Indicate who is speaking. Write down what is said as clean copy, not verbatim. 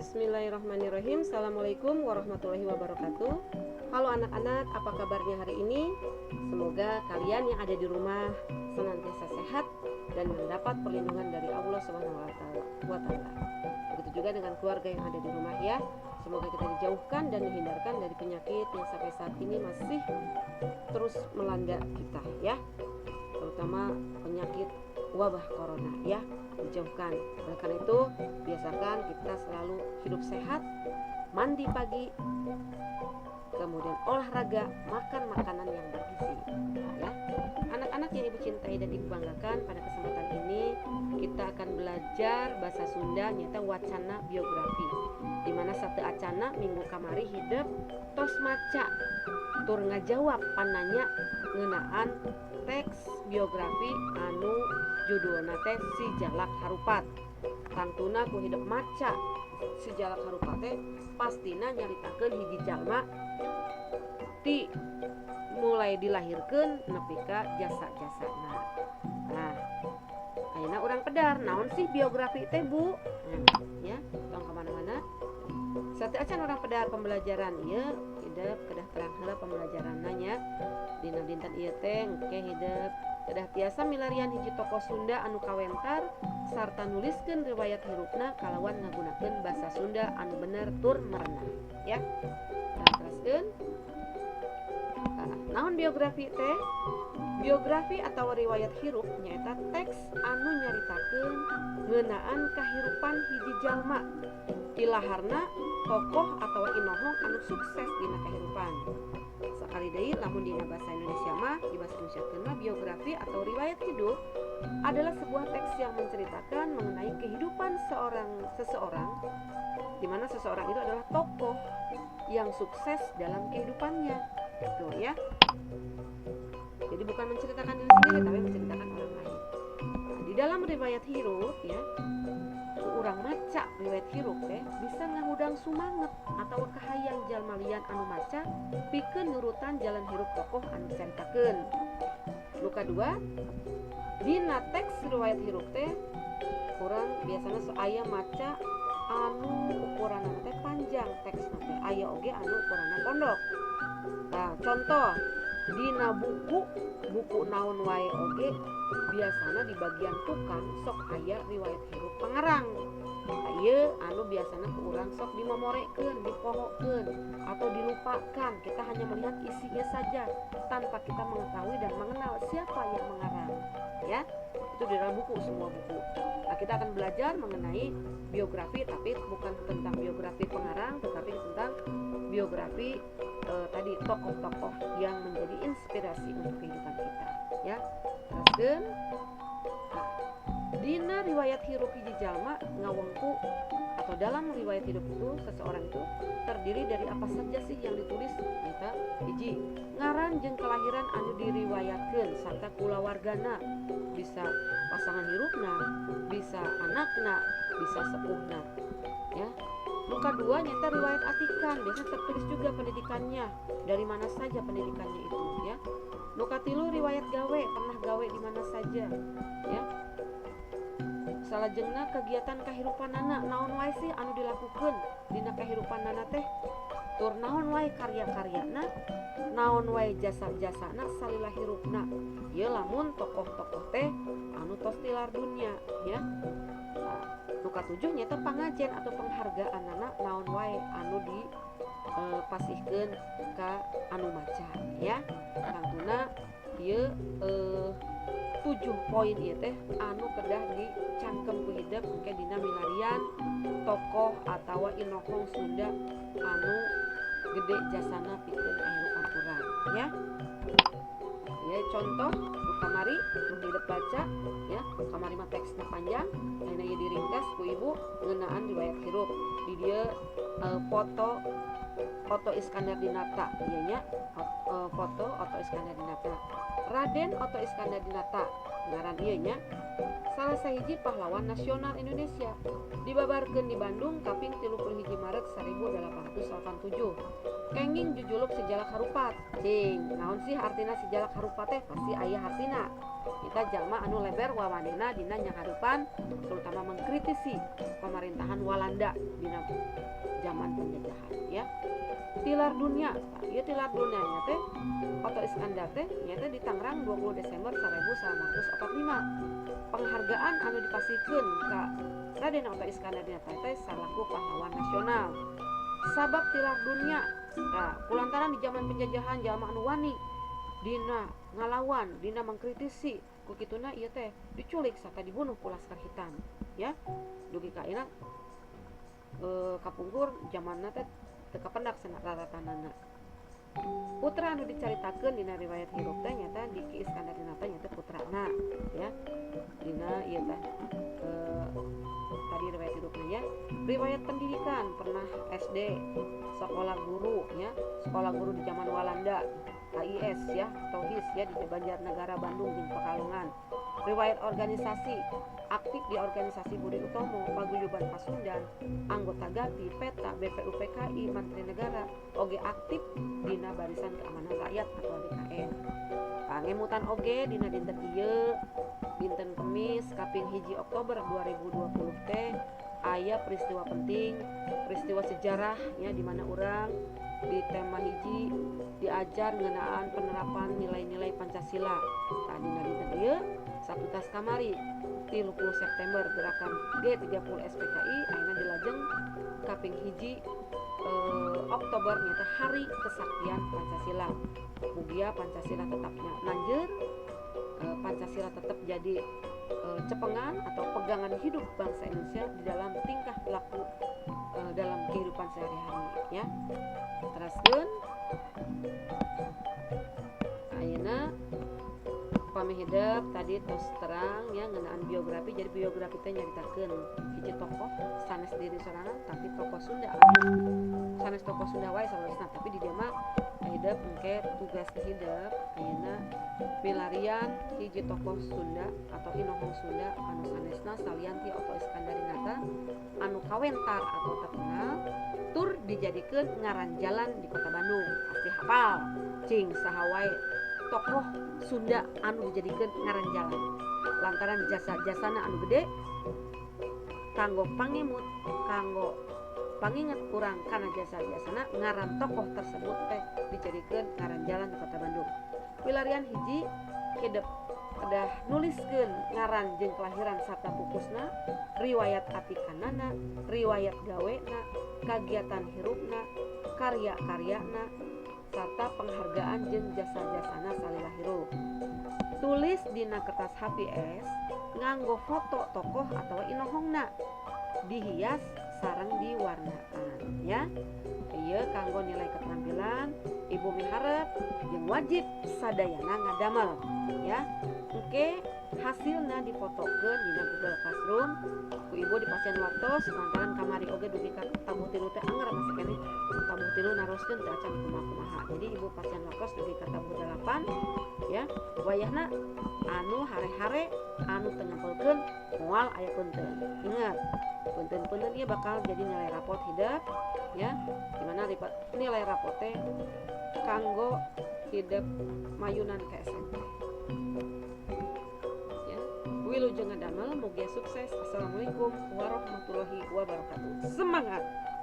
Speaker 1: Bismillahirrahmanirrahim. Assalamualaikum warahmatullahi wabarakatuh. Halo anak-anak, apa kabarnya hari ini? Semoga kalian yang ada di rumah senantiasa sehat dan mendapat perlindungan dari Allah Subhanahu wa taala. Begitu juga dengan keluarga yang ada di rumah ya. Semoga kita dijauhkan dan dihindarkan dari penyakit yang sampai saat ini masih terus melanda kita ya. Terutama penyakit wabah corona ya, dijauhkan. Oleh karena itu, biasakan kita selalu hidup sehat, mandi pagi, kemudian olahraga, makan makanan yang bergizi ya. Anak-anak yang Ibu cintai dan Ibu banggakan, pada kesempatan ini kita akan belajar bahasa Sunda, nyaeta wacana biografi. Di mana sateuacanna minggu kamari hidep tos maca tur ngajawab pananya ngeunaan teks biografi anu judulna teh Si Jalak Harupat. Tangtuna ku hidep maca Si Jalak Harupat teh pastina nyaritakeun hiji jalma ti mulai dilahirkeun nepi ka jasa-jasana. Nah, ayeuna urang pedar naon sih biografi teh, Bu? Nah, ya, tong kemana-mana. Sateuacan urang pedar pembelajaran ieu, hidep kedah terang heula pembelajaranna nya. Dina dinten ieu teh engke hidep kedah tiasa milarian hiji tokoh Sunda anu kawentar sarta nuliskeun riwayat hirupna kalawan ngagunakeun basa Sunda anu bener tur merenah ya. Nah, teraskeun. Nah, naon biografi teh? Biografi atau riwayat hirup nyaeta teks anu nyaritakeun ngeunaan kahirupan hiji jalma, ilaharna, tokoh atau inohong anu sukses dina kahirupan. Sakali deui, lamun dina bahasa Indonesia mah, di bahasa Indonesia mah, biografi atau riwayat hidup adalah sebuah teks yang menceritakan mengenai kehidupan seseorang, di mana seseorang itu adalah tokoh yang sukses dalam kehidupannya. Gitu ya. Jadi bukan menceritakan diri sendiri, tapi menceritakan orang lain. Nah, di dalam riwayat hirup ya, urang maca riwayat hirup teh bisa ngahudang sumanget atau kahayang jalma lian anu maca pikeun nurutan jalan hirup tokoh anu dicaritakeun. Nu kadua, dina teks riwayat hirup teh urang biasanya sok aya maca anu ukuranna teh panjang, teksna teh aya oge anu ukuranna pondok. Nah, contoh dina buku, buku naon wae oge biasana di bagian tukang sok aya riwayat hirup pengarang. Nah, ieu anu biasana ku urang sok dimomorekeun, dipohokeun atau dilupakan. Kita hanya melihat isinya saja tanpa kita mengetahui dan mengenal siapa yang mengarang. Ya, itu di dalam buku, semua buku. Nah, kita akan belajar mengenai biografi, tapi bukan tentang biografi pengarang, tetapi tentang biografi tadi tokoh-tokoh yang menjadi inspirasi untuk kehidupan kita. Ya, teruskeun. Nah, dina riwayat hirup hiji jalma ngawengku atau dalam riwayat hidup itu seseorang itu terdiri dari apa saja sih yang ditulis? Nyaeta hiji, ngaran jeung kelahiran anu diriwayatkeun serta kulawargana, bisa pasangan hirupna, bisa anakna, bisa sepuhna ya. Nu kadua nyaeta riwayat atikan, biasanya tertulis juga pendidikannya, dari mana saja pendidikannya itu ya. Nu katilu riwayat gawe, pernah gawe di mana saja ya. Salajengna kegiatan kahirupanana, naon wae sih anu dilakukeun dina kahirupanana teh, tur naon wae karya-karyana, naon wae jasa-jasana salila hirupna. Ieu lamun tokoh-tokoh teh anu tos tilar dunya ya. Nah, nu katujuh nyaeta pangajen atau penghargaanana, naon wae anu di pasihkeun ka anu maca ya. Tangtuna ieu 7 poin ieu teh anu kedah dicangkem ku hidep engke dina milarian tokoh atawa inohong Sunda anu gede jasana pikeun kahirupan urang ya. Ya, contoh nu kamari nu hidep baca ya, kamari mah teksna panjang, ayeuna ieu diringkas ku Ibu ngeunaan riwayat hirup. Di dieu foto Otto Iskandar Dinata ieu nya, foto Otto Iskandar Dinata. Raden Otto Iskandar Dinata ngaran ieu nya, salah sahiji pahlawan nasional Indonesia, dibabarkeun di Bandung kaping 31 Maret 1887, kenging jujuluk Si Jalak Harupat. Cing, naon sih artina Si Jalak Harupat teh? Pasti aya hartina. Kita jalma anu leber wawanena dina nyanghareupan, terutama mengkritisi pemerintahan Walanda dina zaman penjajahan ya. Tilar dunia, ieu tilar dunianya teh Otto Iskandar teh nyata di Tangerang 20 Desember 1945. Penghargaan anu dipasihkeun ka Raden Otto Iskandar Dinata teh salaku pahlawan nasional. Sabab tilar dunia, nah, kulantaran di zaman penjajahan jalma anu wani dina ngalawan, dina mengkritisi, ku kituna ieu teh diculik serta dibunuh ku Laskar Hitam ya. Dugi ka ayeuna kapungkur zamanna teh teu kapendak raratanana. Putra anu dicaritakeun dina riwayat hirup teh nyata Diki Iskandar Dinata nyata putrana ya. Dina ieu teh tadi riwayat hidupnya ya. Riwayat pendidikan pernah SD, sekolah guru ya, sekolah guru di zaman Walanda, HIS ya atau HIS ya di Banjarnegara, Bandung jeung Pekalongan. Riwayat organisasi, aktif di organisasi Budi Utomo, Paguyuban Pasundan, anggota GAPI, PETA, BPUPKI, Mantri Negara, oge aktif dina Barisan Keamanan Rakyat atau BKR. Pangemutan oge dina dinten ieu, dinten Kemis kaping 1 Oktober 2020 teh aya peristiwa penting, peristiwa sejarah ya, di mana urang di tema hiji diajar ngeunaan penerapan nilai-nilai Pancasila. Tah, dina dinten ieu satutas kamari 30 September gerakan G30 SPKI, ayeuna dilajeng kaping 1 Oktober nyata Hari Kesaktian Pancasila. Mugia Pancasila tetap nanjeur, Pancasila tetap jadi cepengan atau pegangan hidup bangsa Indonesia di dalam tingkah laku dalam kehidupan sehari-hari ya. Teraskeun ayeuna pami hidep tadi tos terang ya ngeunaan biografi. Jadi biografi teh nyaritakeun hiji tokoh sanes diri sorangan, tapi tokoh Sunda, sanes tokoh Sunda wae saleresna, tapi di dieu mah hidep engke tugas hidep ayeuna milarian hiji tokoh Sunda atau inohong Sunda anu sanesna salian ti Otto Iskandar Dinata anu kawentar atau terkenal tur dijadikeun ngaran jalan di Kota Bandung. Pasti hafal, cing, saha wae tokoh Sunda anu dijadikeun ngaran jalan lantaran jasa-jasana anu gede kanggo pangemut, kanggo panginget urang kana jasa-jasana, ngaran tokoh tersebut teh dijadikeun ngaran jalan di Kota Bandung. Wilarian hiji, hidep kedah nuliskeun ngaran jeung kelahiran sarta pupusna, riwayat atikanana, riwayat gawena, kagiatan hirupna, karya-karyana, serta penghargaan jeung jasa-jasana salila hirup. Tulis dina kertas HVS nganggo foto tokoh atau inohongna, dihias sareng diwarnaan ya. Ieu kanggo nilai keterampilan. Ibu miharep jeung wajib sadayana ngadamel ya. Engke hasilna difotokeun dina Google Classroom ku ibu dipasihan waktos, lantaran kamari oge dugi ka tabuh 3 teh anger masih keneh tabuh 3 naroskeun teu acan kumaha-kumaha. Jadi ibu pasihan waktos dugi ka tabuh 8 ya. Wayahna anu hare-hare anu teu ngempelkeun moal aya punten. Ingat, punten-punten ieu bakal jadi nilai rapot hidep ya, dimana nilai rapot teh kanggo hidep mayunan ke SMP ya. Wilujeng ngadamel, mugia sukses. Assalamualaikum warahmatullahi wabarakatuh. Semangat.